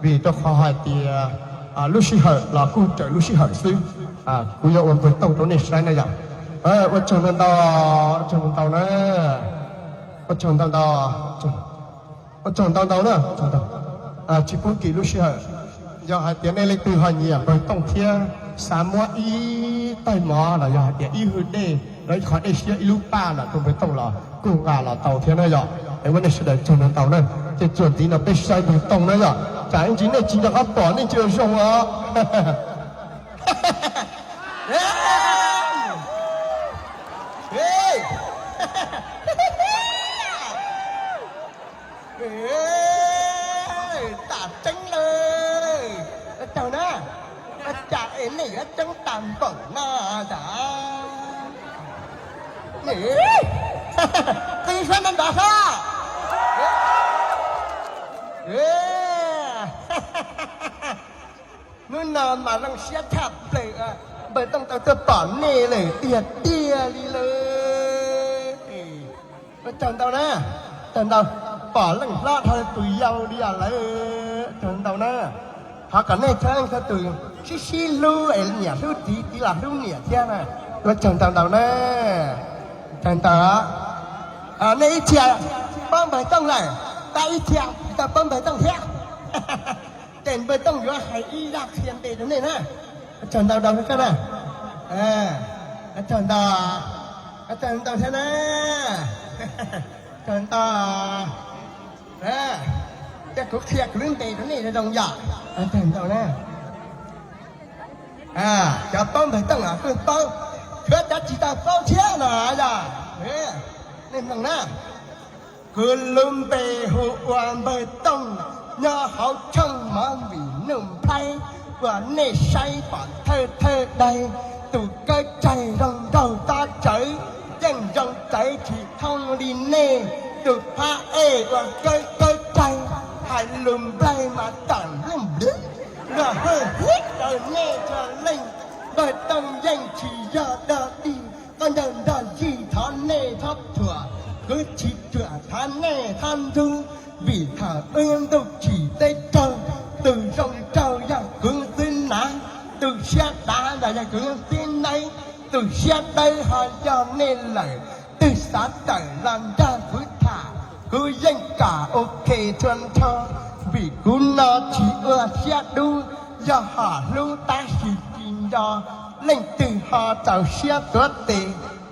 Vim rau qhov hais tias lub sij hawm los kuj raws lub sij hawm xwb. Kuv yuav ua npawg tooj rau nej saib na yom. Ua tsaug ntau ntau, ua tsaug ntau ntau na. Ua tsaug ntau ntau, ua tsaug ntau ntau na. Tsis pub kim lub sij hawm. Yog hais tias nej leej twg ho nyiam npawg tooj thiab xav muab ib taig mov los yog hais tias ib hwj dej los ib qho dej siab ib lub paj los rau npawg tooj los kuj nqa los tau thiab na yom. Es ua nej sawv daws tsaug ntau ntau na. Ces txuas ntxiv no peb saib npawg tooj na yom, tsam ib ntsis nej tsis nco qab pom nej tsis ua zoo os. Tam tseeb lawm, tsaug na. Cas es nej yuav tseeb tas npaum no tas? Qw suab nrov nrov sab. Hnub no mas zoo siab tshaj plaws, npawg tooj tau tuaj pom nej lawm tiag tiag li lawm. Ua tsaug ntau na, tsaug ntau, pom leej hlob dhau tus yau li os lawm, tsaug ntau na. Thov kom nej txhua leej txhua tus sib sib hlub es nyiam hlub txiv, txiv los hlub niam thiab na. Ua tsaug ntau ntau na, tsaug ntau. Nej ib txhia paub npawg tooj lawm, tab ib txhia tsis tau paub npawg tooj thiab. Ces npawg tooj yuav hais ib zaj qhia npe rau nej na. Ua tsaug ntau ntau koj na. Ua tsaug ntau, ua tsaug ntau thiab na. Tsaug ntau. Ces kuv qhia kuv lub npe rau nej zoo zoo yom. Ua tsaug ntau na. Cov paub npawg tooj los kuj paub, tshuav cov tsis tau paub thiab no yog, nej mloog na. Kuv lub npe hu ua npawg tooj, nyob hauv tshooj mov vim nuj nplhaib, uas nej saib pom thawj thawj daig, tus kawb tsaig zoo nraug tob tsawv, yeej zoo tsawv tsis thooj li nej, tus phab ej uas kawb kawb tsaig, hais lus nplaig mas tam lub nplwb, luag hwj hwb rau nej txhua leej. Npawg tooj yeej tsis yog dog dig, koj ncaws nrog yig thov nej txhob thuam, kwv tsis ruam thov nej txhob ntxub, vim thaum wb ntuj tsim teb raug, tus zoo nraug yog kuv xwb na, tus siab dav los yog kuv xwb nawb, tus siab dawb ho yog nej lawm, twb xav tawm los nrog kuv tham, kuv yeej kam ok txhua nrho, vim kuv no tsis ua siab dub, yog hom hlub tab sis tsis nco, leej twg ho txaus siab tuav tes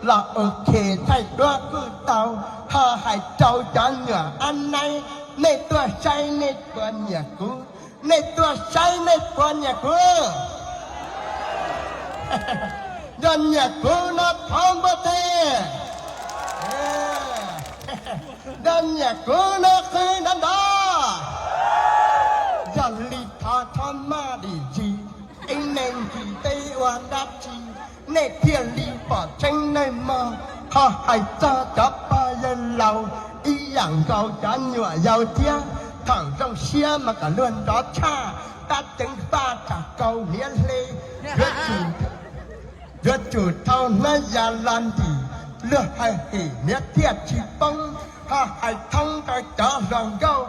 los ok thaij duab kuj tau, ho hais rau cov nyuam ab naib, nej tuaj saib nej puas nyiam kuv, nej tuaj saib nej puas nyiam kuv. Yog nyiam kuv no thov npuaj teg, yog nyiam kuv no qw nrov nrov. Yog li thov txhob maj dim zis, ib neeg nkim teb ua dab tsi nej thiaj li pom tseeb nawj mog. Ho hais txog cov pog yawg laus ib yam nkaus cov nyuam yaus thiab, thaum zoo siab mas kom luag nrov tshaj, tab ceev faj tsam kaus hniav hle, yuav tsum thau hnab ya los ntim, luag hais him hniav thiaj tsis poob. Ho hais thoob rau cov hluas nkauj,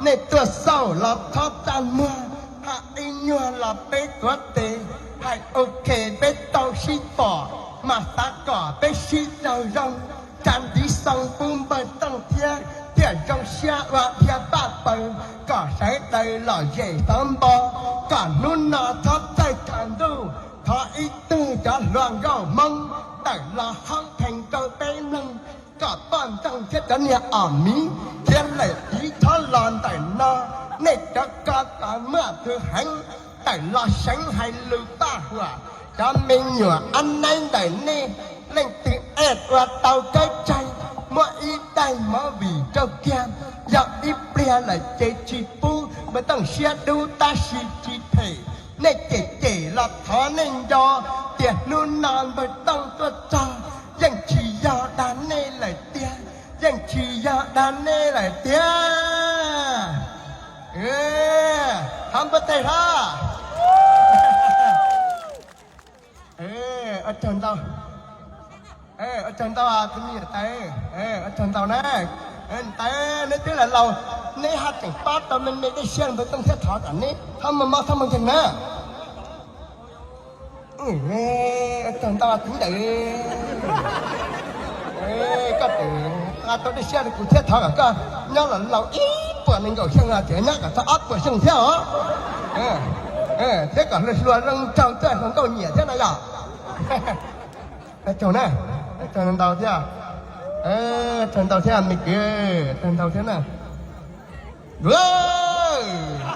nej tuaj xauj los txhob txaj muag, ho ib nyuag los peb tuav tes, hais ok peb tau sib pom, mas xav kom peb sib raug zoo, tsa ntiv xoo pub npawg tooj thiab, thiaj zoo siab ua dhia paj paws, kom sawv daws lom zem xov npo, kom hnub no txhob txawj tsaus ntuj. Thov ib tug cov hluas nkauj Hmoob tawm los hauj phees rau peb mloog, kom poj ntxoog thiab cov niag om miv thiab lawm tiv txhob los ntawm no. Nej cov ko taw muaj txwv heev, tawm los seev hais lus paj huam, cov me nyuam ab naib ntawm nej, leej twg ej ua tau kawb tsaig, muab ib daig movie rau kiag, yog ib pliag lawm ces tsis pub, npawg tooj siab dub tab sis tsis phem. Nej cem cem los thov nej nco tias hnub no npawg tooj tuaj txog, yeej tsis yog dag nej lawm tiag, yeej tsis yog dag nej lawm tiag. Thov npuaj teg hlo. Ua tsaug ntau, ua tsaug ntau tus me nyuam tais, ua tsaug ntau na. Tais, neb twb laus laus, Neb haj tseem pab tau me me dej siab Npawg Tooj thiab, thov kom neb txhob muaj mob txhob muaj nkeeg na. Tsaug ntau txiv ntawd. Koj tseem nqa tau dej siab rau kuv thiab, thov kom koj nyob los laus ib puas nees nkaum xyoo los tseem nyob kom txog ob puas xyoo thiab os. Thiab kom hluas hluas zoo nraug tuaj hluas nkauj nyiam thiab no yom. Tsaug na, tsaug ntau thiab. Tsaug ntau thiab me kwv, tsaug ntau thiab na.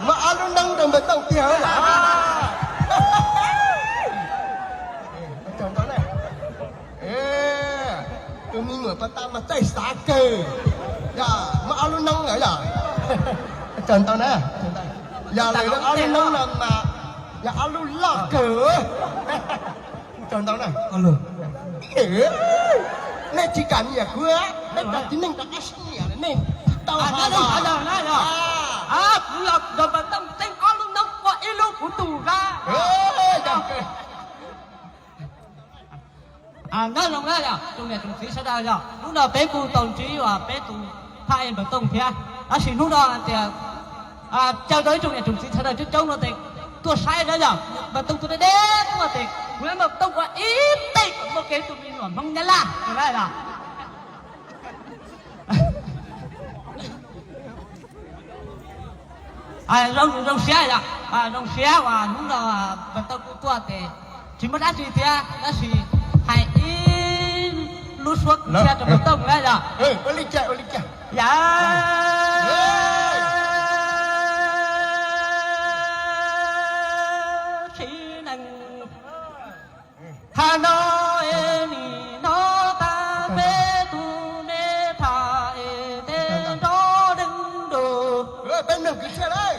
Muab ob lub noob rau Npawg Tooj tiag lawm. Tus me nyuam pas tas mas txaij xav kawg. Yog muab ob lub noob lawm yom. Tsaug ntau na. Yog lawm ob lub noob no mas yog ob lub loj kawg. Tsaug ntau na. Nej tsis kam nyiam kuv, nej cov txiv neej rov qab sib nyiam lawm nej tsis tau hais. Kuv los nrog Npawg Tooj teeb ob lub noob ua ib lub kuv tus na. Nyob zoo na yog tsoom niam tsoom txiv sawv daws, yog hnub no peb kuj tau ntsib uas peb tus phaj ej Npawg Tooj thiab, tab sis hnub no hais tias caw tau ib tsoom niam tsoom txiv sawv daws coob coob no ces tuaj saib na yog Npawg Tooj tuaj deb deb tuaj ces kuv yuav Npawg Tooj ua ib teg kom muaj kev tus me nyuam Hmoob Nyab Laj na yog. Zoo siab yom, zoo siab uas hnub no Npawg Tooj kuj tuaj ces tsis muaj dab tsi thiab, tab sis hais ib lub suab kwv txhiaj rau Npawg Tooj na yom. Yog txiv neej Thaum no es nim no tag peb tus me phaj es tej nrov deeg dua, peb mloog kwv txhiaj lawm,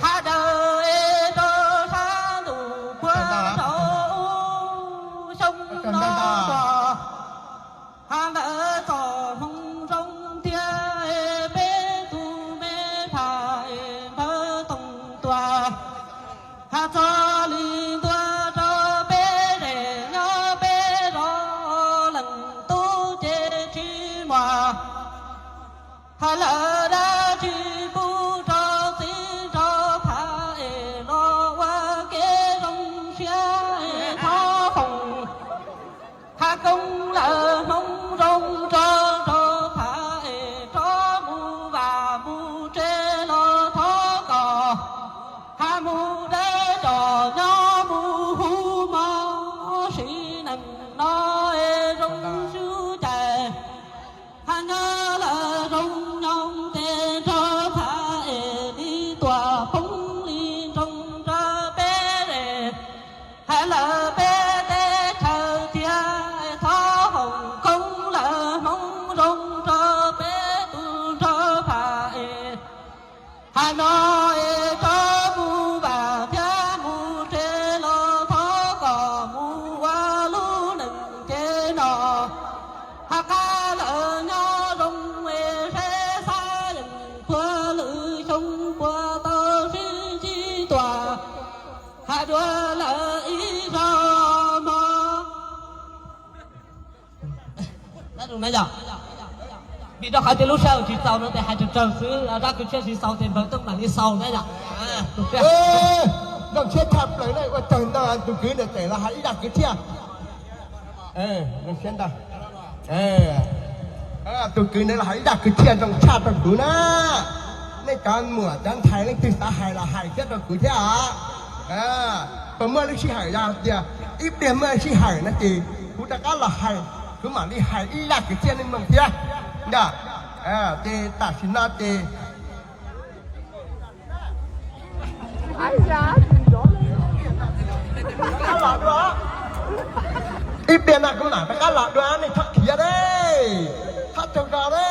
haj dawm es rau sab ntuj puag saum xyoo no tuaj, haj lawm txoj hmoo zoo thiab es peb tus me phaj es Npawg Tooj tuaj. Haj txog li ntua rau peb zej nyob peb zos leej tub ces tsis muaj haj lawm dab tsi pub rau txiv rau phaj es los ua kev zoo siab es thov foom haj koob lawm hmoov zoo rau rau phaj es rov mus vaj mus tsev los thov kom haj mus deb cov nyob mus hu mov sim neej no es zoo sib cais. Haj nyob lawm zoo nyob ces nrog phaj es li tuaj poob li nroo rau peb es haj lawm peb teb chaws thiab thov foom koob lawm hmoov zoo rau peb tus nrog phaj es haj no es rov mus vaj thiab mus tsev los thov kom mus ua lub neej ces no haj qab lawm nyob zoo es seb xav yeej puag lwm xyoo puas tau sib ntsib tuaj haj dua lawm ib zaug mog. Vim rau qhov tias lub sij hawm tsis txaus no ces hais tsawg tsawg xwb, zaj kwv txhiaj tsis xaus ces Npawg Tooj mam li xaus na yom. Zoo siab tshaj plaws na, ua tsaug ntau tus kwv ntawd tseem los hais ib zaj kwv txhiaj. Zoo siab ntau. Tus kwv ntawd los hais ib zaj kwv txhiaj zoo tshaj rau kuv na. Nej cov muam cov ntxhais leej twg xav hais los hais thiab rau kuv thiab os. Puas muaj lub sij hawm, yog tias ib pliag muaj sij hawm no ces kuv rov qab los hais, kuv mam li hais ib zaj kwv txhiaj nej mloog thiab ntag. Ces tam sim no ces ib pliag no kuv mam rov qab los dua, nej txhob khiav ne, txhob tsaug zog ne.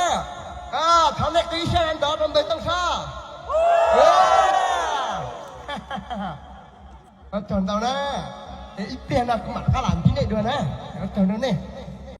Thov nej qhib saib ntov rau Npawg Tooj saib. Ua tsaug ntau na. Ib pliag no kuv mam rov qab los ntsib nej dua na. Ua tsaug rau nej.